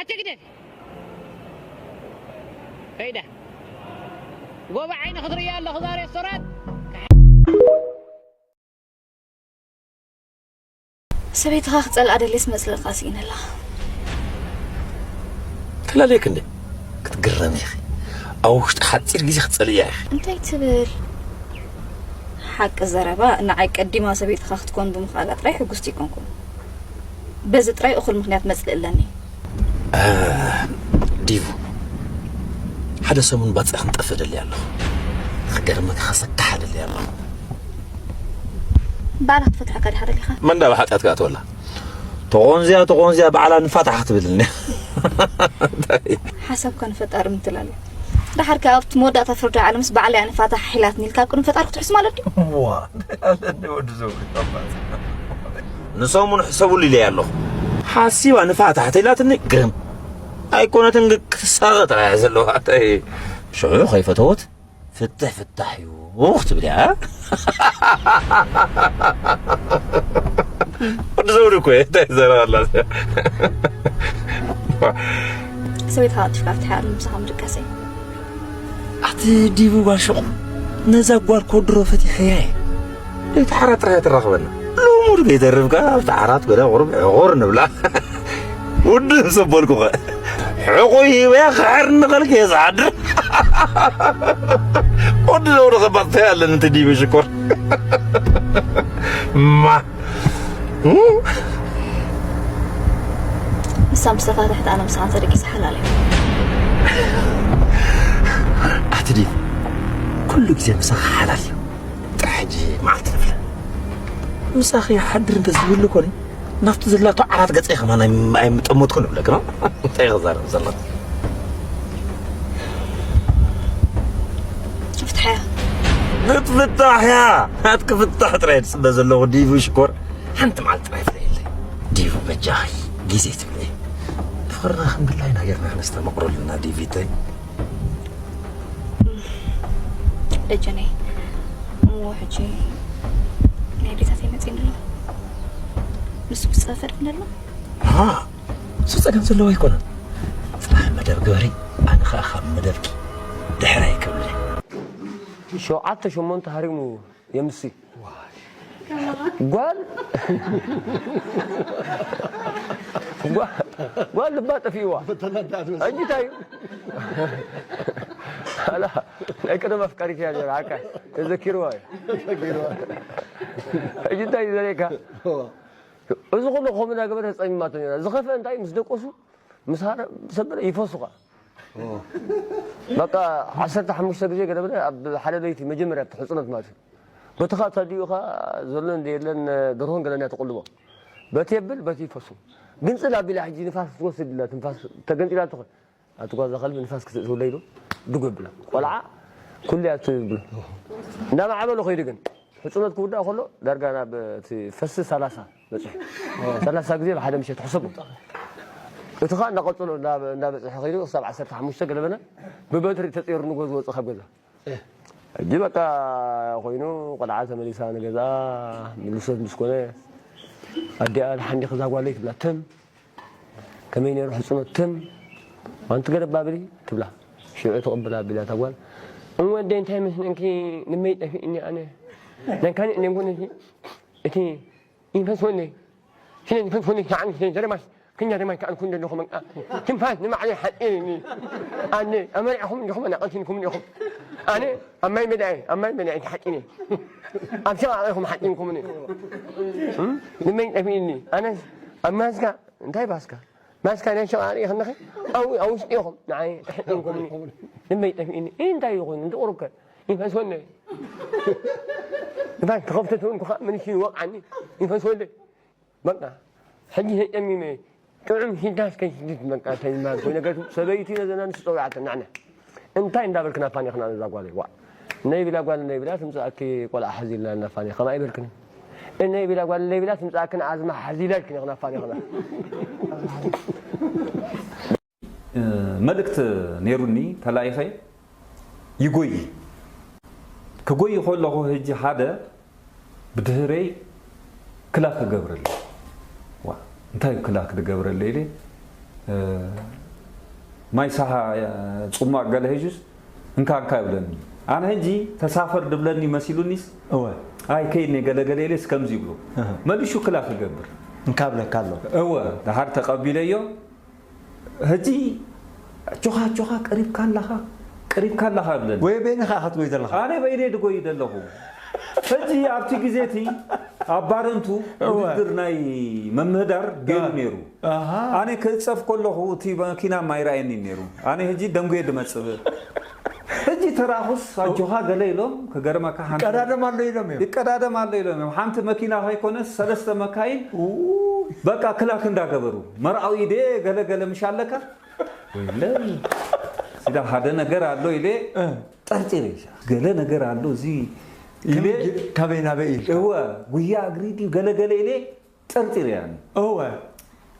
ኣትግደፊ። ከይዳ። ጎቦ ዓይኒ ክትርእያ ኣለኹ እዛ ሬስቶራንት። ሰበይትኻ ክጸልኣ ደልየስ መጽለልካ ስኢነላ። ተላለየክ እንደ ክትግረም ኢኺ። ኣብ ውሽጢ ሓፂር ግዜ ክትፀልእያ ኢኺ። እንታይ ትብል? ሓቂ ዘረባ፣ ንዓይ ቀዲማ ሰበይትኻ ክትኮን ብምኽኣላ ጥራይ ሕጉስቲ ኣይኮንኩን። በዚ ጥራይ እኹል ምኽንያት መጽልእ ኣለኒ። ዲቡ፣ ሓደ ሰሙን ባፅዕ ክንጠፍእ ደልየ ኣለኹ። ክገርመካ ከሰካሕ ደልየ ኣለኹ። ባዕላ ክትፈትሐካ ዲኻ ደሊኻ? መንዳ ብሓጢኣት ክኣትወላ ተቆንዝያ ተቆንዝያ ባዕላ ንፋታሕ ክትብልኒ። ሓሳብካ ንፈጣሪ ምትላል እዩ። ደሓር ከኣ ኣብቲ መወዳእታ ፍርዲ ዓለምስ ባዕላ እያ ንፋታሕ ሒላትኒ ኢልካ ኣብ ቅድሚ ፈጣሪ ክትሕሱ ማለት ድዩ? ዋ ኣለኒ ወዲ ዘውሪ ንሰሙን ሕሰቡሉ ኢለያ ኣለኹ። ሓሲባ ንፋታሕ ተኢላትኒ ግርም ኣይኮነትን ክሳቐ ጥራያ ዘለዋ። እንታይ ሽዑ ከይፈተወት ፍትሕ ፍታሕ እዩ ክትብል እያ። ወዲ ዘውሪ እኮ እየ እንታይ ዘረባ ኣላ። ሰበይትኻ ቀልጢፍካ ፍትሓ ኣሎ ምሳኻ ምድቃሰይ። ኣቲ ዲቡ ባሽቑ ነዛ ጓል ኮድሮ ፈቲሐያ እየ። ለይቲ ዓራት ጥራይ ትራኽበና። ልሙድ ከይተርፍካ ኣብቲ ዓራት ገለ ቁሩብ ዕቑር ንብላ። ውድብ ዘበልኩኸ ሕቑ ሂበያ ክሕር ንኸልክ እየ ዝሓድር። ወዲ ዘውሪ ኸባጥተይ ኣለኒ እቲ ዲቡ ሽኮር። ማ ንሳ ምስ ተፋትሐት ኣነ ምሳኻ ተደቂሰ ሓላል እየ። ኣቲ ዲቡ ኩሉ ግዜ ምሳኻ ሓላል እዩ። ጥራሕ ሕጂ መዓልቲ ንፍለ ምሳኺ ሓድር እንተዝህሉ ኮነ ናብቲ ዘላቶ ዓራት ገጸይ ከማን ኣይም- ኣይምጠመትኩን እብለክ ነው። እንታይ ክዛረብ ዘሎ? ፍትሓያ ክትፍታሕ እያ። ናትኪ ፍታሕ ጥራይ እየ ዝጽበ ዘለኹ ዲቡ ሽኮር። ሓንቲ መዓልቲ ጥራይ ፍለየለይ ዲቡ በጃኺ። ግዜ ትብለይ ፍቕርና ከም ድላይና ጌርና ክነስተማቕረሉ ኢና ዲቪተይ። ደጀነይ፣ እሞ ሕጂ ናይ ኣዴታተይ መጺእኒ ኣሎ። ንሱ ክጸፈ ድፍን ኣሎ። ሃ እሱ ጸገም ዘለዎ ኣይኮነን። ጽባሕ መደብ ግበሪ፣ ኣነ ኸኣ ካብ መደብኪ ድሕር ኣይከብለይ። ሸውዓተ ሸሞንተ ሃሪሙ የምሲ ጓል ጓል ልባ ጠፊእዋ። ሕጂ እንታይ እዩ? ኣላ ናይ ቀደም ኣፍቃሪት እያ ነራ ዓካ ተዘኪርዋ እዩ። ሕጂ እንታይ እዩ ዘርእየካ? እዚ ኩሉ ከምኡ እናገበረ ተጸሚማቶ ነራ። ዝኸፍአ እንታይ ምስ ደቆሱ ምስ ሃረ ሰበረ ይፈሱ ኸዓ። በቃ ዓሰርተ ሓሙሽተ ግዜ ገለ በለ ኣብ ሓደ ለይቲ መጀመርያ እቲ ሕጽኖት ማለት እዩ። በቲ ኸዓ ተዲኡ ኸዓ ዘሎ እንደ የለን ደርሆን ገለን እያ ትቕልቦ። በቲ የብል በቲ ይፈሱ። ግንጽል ኣቢላ ሕጂ ንፋስ ክትወስድ ኢላ ትንፋስ ተገንጢላ ትኾን። ኣቲ ጓዛ ከልቢ ንፋስ ክትእትውለይ ኢሉ ድጉ የብላ። ቆልዓ ኩሉ እያ ትብሎ። እንዳማዕበሎ ኸይዱ ግን ሕጽኖት ክውዳእ ከሎ ዳርጋ ናብ እቲ ፈሲ ሰላሳ በጺሑ። ሰላሳ ግዜ ብሓደ ምሸት ሕሰቡ። እቲ ኸዓ እንዳቐጸሎ እንዳ- እንዳበጽሐ ኸይዱ ክሳብ ዓሰርተ ሓሙሽተ ገለበለ ብበትሪ ተጸይሩ ንጎ ዝወጽእ ካብ ገዛ። ሕጂ በቃ ኮይኑ ቆልዓ ተመሊሳ ንገዛ ምልሶት ምስ ኮነ ኣዲኣ ሓንዲኽ እዛ ጓለይ ትብላ ትም ከመይ ነይሩ ሕጽኖት ትም ኣንቲ ገለ ባብሊ ትብላ ሽዑ ትቕብል ኣቢላ እታ ጓል እሞ ኣደይ እንታይ መስለንኪ ንመይ ጠፊእኒ ኣነ ናይ ካልእ ነንኮነሲ እቲ ይንፈስ ወለይ ስለ ዝፈስ ወለይ ሰዓን ስለ ዘረባሽ ክኛ ደማይ ከኣንኩ እንደለኹ መንቃ ትንፋስ ንማዕለይ ሓጢርኒ ኣነ ኣመሪዕኹም እንዲኹም ኣናቐልቲንኩም እንዲኹም ኣነ ኣብ ማይ መዳይ ኣብ ማይ መዳይ ተሓጢነ ኣብ ሸቓቕ ኢኹም ሓጢንኩምኒ ንመይ ጠፊእኒ ኣነስ ኣብ ማስካ እንታይ ባስካ ማስካ ናይ ሸቓቕ ሪኢኽንኺ ኣብኡ ኣብ ውሽጢ ኢኹም ንዓይ ተሓጢንኩምኒ ንመይ ጠፊእኒ እንታይ እዩ ኮይኑ እንድቕሩከ ይፈስወኒ ንፋስ ተኸፍተት እውን ኩኻ ምንሽ ይወቕዓኒ ይፈስወለይ በቃ ሕጂ ተጨሚመ ጥዑም ሽዳስ ከይሽድድ በቃ ተይማል ኮይነ ገቱ ሰበይቲ ነዘና ንስ ጸውዓተ ናዕና እንታይ እንዳበልክና ፋኒኽና ነዛ ጓለይ ዋዕ ነይ ቢላ ጓል ነይ ቢላ ትምጻእኪ ቆልዓ ሓዚልና እና ፋኒ ከማ ይበልክኒ ነይ ቢላ ጓል ነይ ቢላ ትምጻእክን ኣዝማ ሓዚላ ኢልክኒ ኽና ፋኒኽና መልእክት ነይሩኒ ተላኢኸ ይጎይ ክጎይ ከለኹ ህጂ ሓደ ብድህረይ ክላክ ክገብረለይ ዋ እንታይ እዩ ክላክ ክገብረለይ ኢለ ማይ ሳሓ ፅሟቅ ገለ ህጁስ እንካ እንካ ይብለኒ ኣነ ህጂ ተሳፈር ድብለኒ መሲሉኒስ እወ ኣይ ከይድኒ ገለገለ ኢለስ ከምዚ ይብሎ እህ። መሊሹ ክላክ ክገብር እንካብለካ ኣሎ። እወ፣ ድሓር ተቐቢለዮ። ሕጂ ጆኻ ጆኻ ቀሪብካ ኣለኻ፣ ቀሪብካ ኣለኻ ብለኒ። ወይ በይንኻ ክትጎይ ዘለኻ? ኣነ በይነይ ድጎይ ደለኹ። ሕጂ ኣብቲ ግዜ እቲ ኣብ ባረንቱ እወ። ውድድር ናይ መምህዳር ገይሩ እ። ነይሩ። ኣሃ። ኣነ ክእጸፍ ከለኹ እቲ መኪና ማይረኣየኒ ነይሩ። ኣነ ሕጂ ደንጉየ ድመጽእ። ሕጂ ተራኹስ ኣጆኻ ገለ ኢሎም ክገርመካ ሓንቲ ቀዳደም ኣሎ ኢሎም እዮም። ይቀዳደም ኣሎ ኢሎም እዮም። ሓንቲ መኪና ከይኮነስ ሰለስተ መካይን ውይ። በቃ ክላክ እንዳገበሩ መርዓዊ ኢደ ገለ ገለ ምሽ ኣለካ ወይለ ሲዳ ሓደ ነገር ኣሎ ኢለ እ። ጠርጢረ ገለ ነገር ኣሎ እዚ ኢለ ከመይ ጌ- ካበይ ናበይ ኢልካ? እወ ጉያ እግሪ ድዩ ገለ ገለ ኢለ ጠርጢረ ያኒ እወ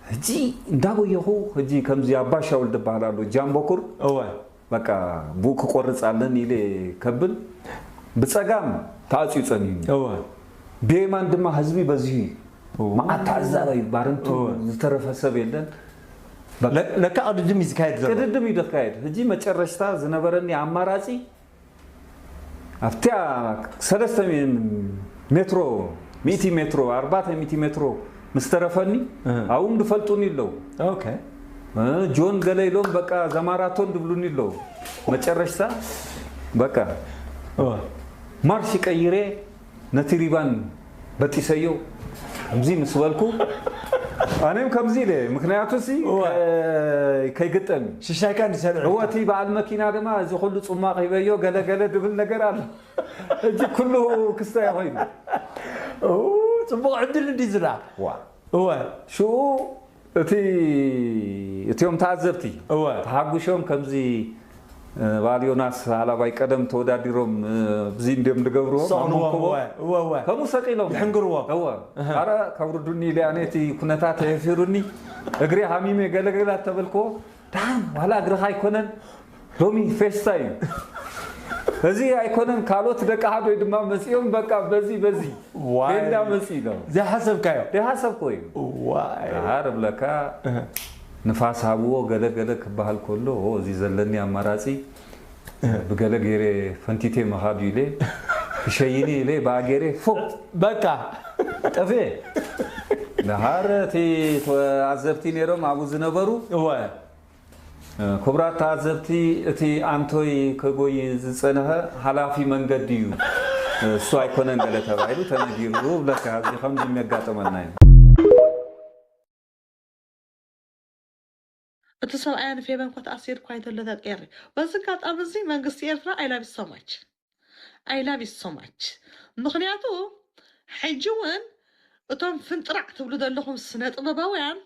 ሕጂ እንዳጎየኹ ሕጂ ከምዚ ኣባሻውል ዝበሃል ኣሎ ጃምቦኩር እወ በቃ ብኡ ክቆርፅ ኣለኒ ኢለ ከብል ብፀጋም ተኣፅዩ ፀኒኒ እወ ብየማን ድማ ህዝቢ በዚሁ እዩ መዓት ተዓዛባይ ባረንቱ እወ። ዝተረፈ ሰብ የለን በቃ ለ- ለካ ቅድድም እዩ ዝካየድ ዘሎ። ቅድድም እዩ ዝካየድ ሕጂ መጨረሽታ ዝነበረኒ ኣማራፂ ኣብቲያ ሰለስተ ሜትሮ ሚእቲ ሜትሮ ኣርባዕተ ሚእቲ ሜትሮ ምስ ተረፈኒ እህ። ኣብኡ ድፈልጡኒ ኣለዉ ኦኬ እ፣ ጆን ገለ ኢሎም በቃ ዘማራቶን ድብሉኒ ኣለዉ መጨረሽታ በቃ እወ ማርሽ ቀይረ ነቲ ሪባን በጢሰዮ ከምዚ ምስ በልኩ ኣነም ከምዚ ኢለ ምክንያቱ ሲ እወ። ከ- ከይግጠም እዩ ሽሻይካ እንዲሰርዕ እወ እቲ በዓል መኪና ድማ እዚ ኩሉ ፅማቕ ሂበዮ ገለ ገለ ድብል ነገር ኣሎ ሕጂ ኩሉ ክስታይ ኮይኑ ጽቡቕ ዕድል እንዲ ዝላ ዋ እወ ሽኡ እቲ እቲኦም ተዓዘብቲ እወ ተሓጉሾም ከምዚ እ፣ በዓል ዮናስ ሃላባይ ቀደም ተወዳዲሮም እ፣ ብዚ እንዲዮም ዝገብርዎም ኣብ ሰቕልዎም መንኮቦ እወ እወ እወ ከምኡ ሰቂሎም ይሕንግርዎም። እወ እህ። ኣረ ከውርዱኒ ኢለ ኣነ እቲ ኩነታት የፊሩኒ እግሪ ሃሚመ ገለገላ ተበልክዎ ደሓን ዋላ እግርኻ ኣይኮነን ሎሚ ፌስታ እዩ እዚ ኣይኮነን ካልኦት ደቂ ሓዶይ ድማ መፂኦም በቃ በዚ በዚ ዋይ። ቤንዳ መፂ ኢሎም ዘይሓሰብካዮ ደይሓሰብኮ እዩ ዋይ ደሃር እብለካ እህ። ንፋስ ሃብዎ ገለ ገለ ክበሃል ከሎ ኦ፣ እዚ ዘለኒ ኣማራፂ ብገለ ገይረ ፈንቲቴ መኻዱ ኢለ ክሸይኒ ኢለ ብኣ ገይረ ፎ በቃ ጠፍኤ ደሃር እቲ ተዓዘብቲ ነይሮም ኣብኡ ዝነበሩ እወ ክቡራት ተዓዘብቲ እቲ ኣንቶይ ከጎይ ዝፀንሐ ሓላፊ መንገዲ እዩ እሱ ኣይኮነን ገለ ተባሂሉ ተነጊሩ ብለካ እዚ ከምዚ የሚያጋጥመና እዩ እቲ ሰብኣያ ንፌበን ኮ ተኣሲሩ እኳ ኣይተሎ ተቀየረ። በዚ ኣጋጣሚ እዚ መንግስቲ ኤርትራ I love you so much I love you so much ምክንያቱ ሕጂ እውን እቶም ፍንጥራዕ ትብሉ ዘለኹም ስነ ጥበባውያን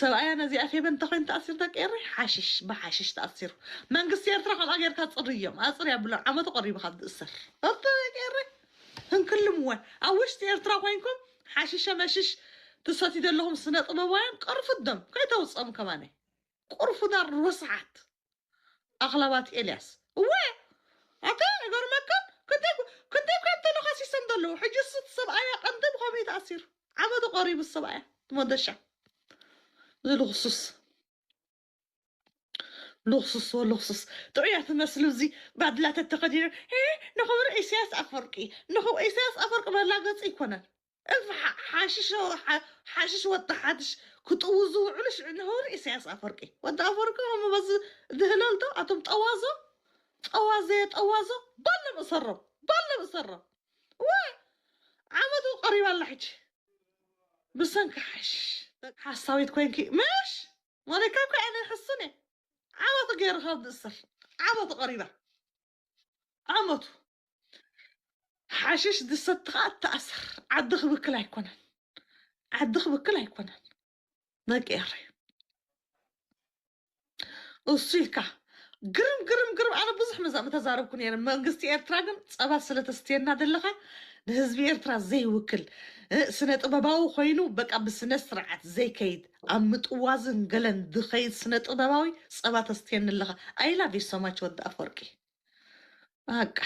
ሰብኣያ ነዚኣ ፌበን እንተኮይኑ ተኣሲሩ ተቀየረ ሓሽሽ ብሓሽሽ ተኣሲሩ መንግስቲ ኤርትራ ከምኣ ጌርካ ፅርዮም ኣፅር ያብሎም ዓመቱ ቀሪቡ ካብ ዝእሰር እቶ ተቀየረ ህንክልምወን ኣብ ውሽጢ ኤርትራ ኮይንኩም ሓሽሸ መሽሽ ትሰትዩ ዘለኹም ስነ ጥበባውያን ቀርፉዶም ከይተውፅኦም ከማነ ቁርፉዳር ርስሓት ኣኽላባት ኤልያስ እወ ኣታ ይገርመካን ክንደይ እኳ እንተለኻሲሶም ዘለዉ ሕጂ እሱ እቲ ሰብኣያ ቀንዲ ብኸመይ ተኣሲሩ ዓመቱ ቀሪቡ ሰብኣያ ትመደሻ እዚ ልኽሱስ ልኽሱስ ወልኽሱስ ጥዑያ ትመስሉ እዚ ባድላ ተተኸዲኖም ንኽብሪ ኢሳያስ ኣፈወርቂ ንኽብሪ ኢሳያስ ኣፈወርቂ መላገፂ ኣይኮነን እልፊ ሓሽሽ ወጣ ሓድሽ ክጥውዙ ውዕሉ ሽዑ ንኽብሪ ኢሳያስ ኣፈወርቂ ወዲ ኣፈወርቂ ከም በዚ ድህለልዶ ኣቶም ጠዋዞ ጠዋዘ ጠዋዞ ባሎም እሰሮም ባሎም እሰሮም ወይ ዓመቱ ቀሪባ ኣላ ሕጂ ብሰንኪ ሓሽሽ ሓሳዊት ኮይንኪ ምሽ ሞኒካ እኮ ኣነ ሕሱን እየ ዓመቱ ገይሩ ካብ ዝእሰር ዓመቱ ቀሪባ ዓመቱ ሓሽሽ ዝሰቲ ከዓ ተኣሰር ዓዲ ክብክል ኣይኮነን ዓዲ ክብክል ኣይኮነን ደቂ ኤረይ እሱ ኢልካ ግርም ግርም ግርም ኣነ ብዙሕ መዛእ ምተዛረብኩ ነይረ መንግስቲ ኤርትራ ግን ፀባ ስለተስትየና ዘለካ ንህዝቢ ኤርትራ ዘይውክል ስነ ጥበባዊ ኮይኑ በቃ ብስነ ስርዓት ዘይከይድ ኣብ ምጥዋዝን ገለን ዝኸይድ ስነ ጥበባዊ ፀባ ተስትየኒ ኣለካ ኣይላቭ ዩ ሶማች ወዲ ኣፈወርቂ በቃ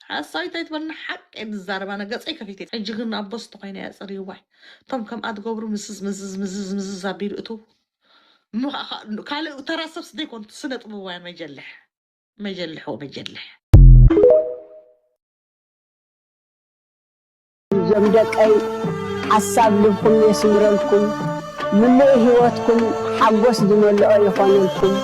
ሓሳዊት ኣይትበልና ሓቂ እየ ዝዛረብ ኣነ ገፀይ ከፊተ ሕጂ ግን ኣቦ ስተኮይነ እየ ፅርይዋይ እቶም ከምኣ ትገብሩ ምስዝ ምዝዝ ምዝዝ ምዝዝ ኣቢሉ እትው ካልእ ተራ ሰብስ ዘይኮን ስነ ጥበባውያን መጀልሕ መጀልሕ ወመጀልሕ እዞም ደቀይ ሓሳብ ልብኩም የስምረልኩም፣ ምሉእ ህይወትኩም ሓጎስ ዝመልኦ ይኾነልኩም።